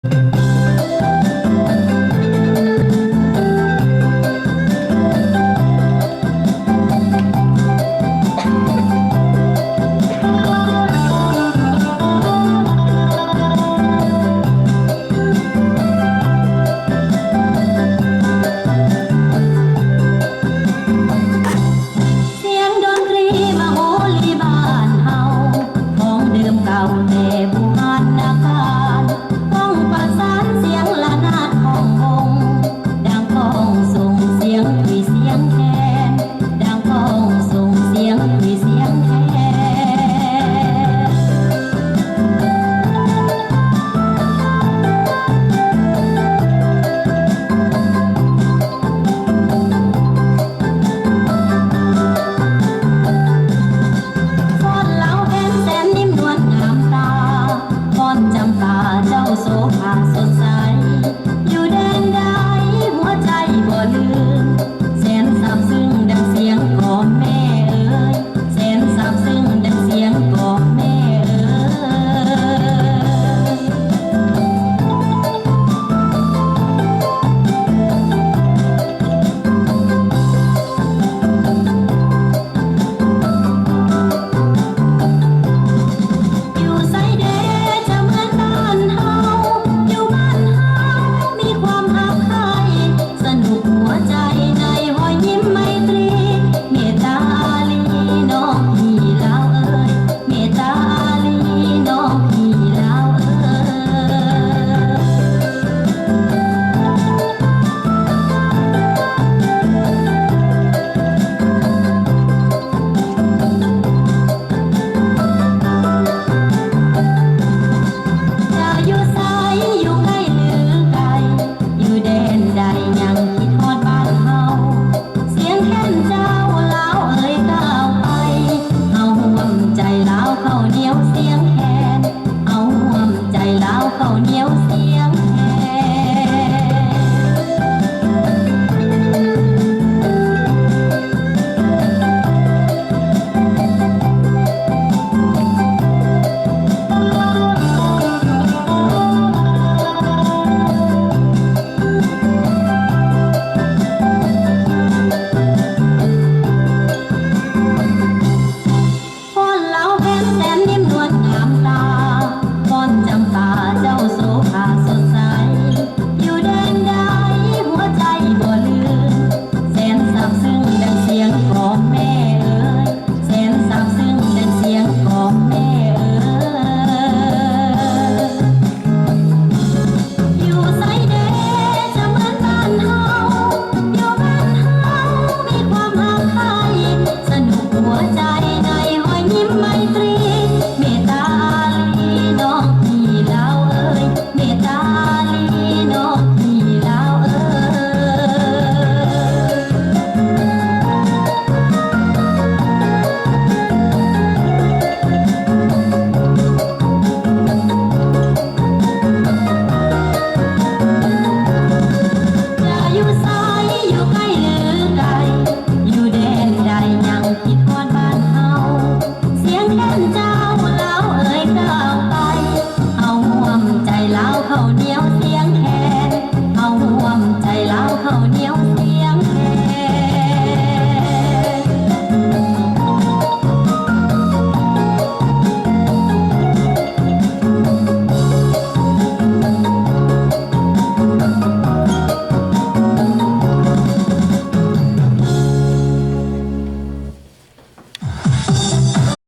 เสียงดนตรีมาโหรีบ้านเฮา ของเดิมเก่าแต่บูหานาการ ต้องประสานเสียงระนาดของวง ดังก้องส่งเสียงคุยเสียงแคน ดังก้องส่งเสียงคุยเสียงแคน ฟ้อนเหลาแคนแสนนิ่มนวลงามตา ฟ้อนจำปาเจ้าโสภาสดใส อยู่แดนใดหัวใจบ่ลืม แสนซาบซึ้งดังเสียงกล่อมแม่เอ๋ย แสนซาบซึ้งดังเสียงกล่อมแม่เอ๋ย อยู่ไสเดจะเหมือนบ้านเฮา อยู่บ้านเฮามีความฮักใคร่ สนุกหัวใจในรอยยิ้มไมตรี เมตตาอารีน้องพี่ลาวเอ๋ย เมตตาอารีน้องพี่ลาวเอ๋ย จะอยู่ไสอยู่ใกล้หรือไกล อยู่แดนใดยังคิดฮอดบ้านเฮา เสียงแคนเจ้าลาวเอ๋ยก้าวไป เฮาร่วมใจลาวข้าวเหนียวเสียงแคน เฮาร่วมใจลาวข้าวเหนียวเสียงแคน ฟ้อนเหลาแคนแสนนิ่มนวลงามตา ฟ้อนจำปาเจ้าโสภาสดใส อยู่แดนใดหัวใจบ่ลืม แสนซาบซึ้งดังเสียงกล่อมแม่เอ๋ย แสนซาบซึ้งดังเสียงกล่อมแม่เอ๋ย อยู่ไสเดจะเหมือนบ้านเฮา อยู่บ้านเฮามีความฮักใคร่ สนุกหัวใจในรอยยิ้มไมตรี เมตตาอารีน้องพี่ลาวเอ๋ย เมตตาอารีน้องพี่ลาวเอ๋ย จะอยู่ไสอยู่ใกล้หรือไกล อยู่แดนใดยังคิดฮอดบ้านเฮา เสียงแคนเจ้าลาวเอ๋ยก้าวไป เฮาร่วมใจลาวข้าวเหนียวเสี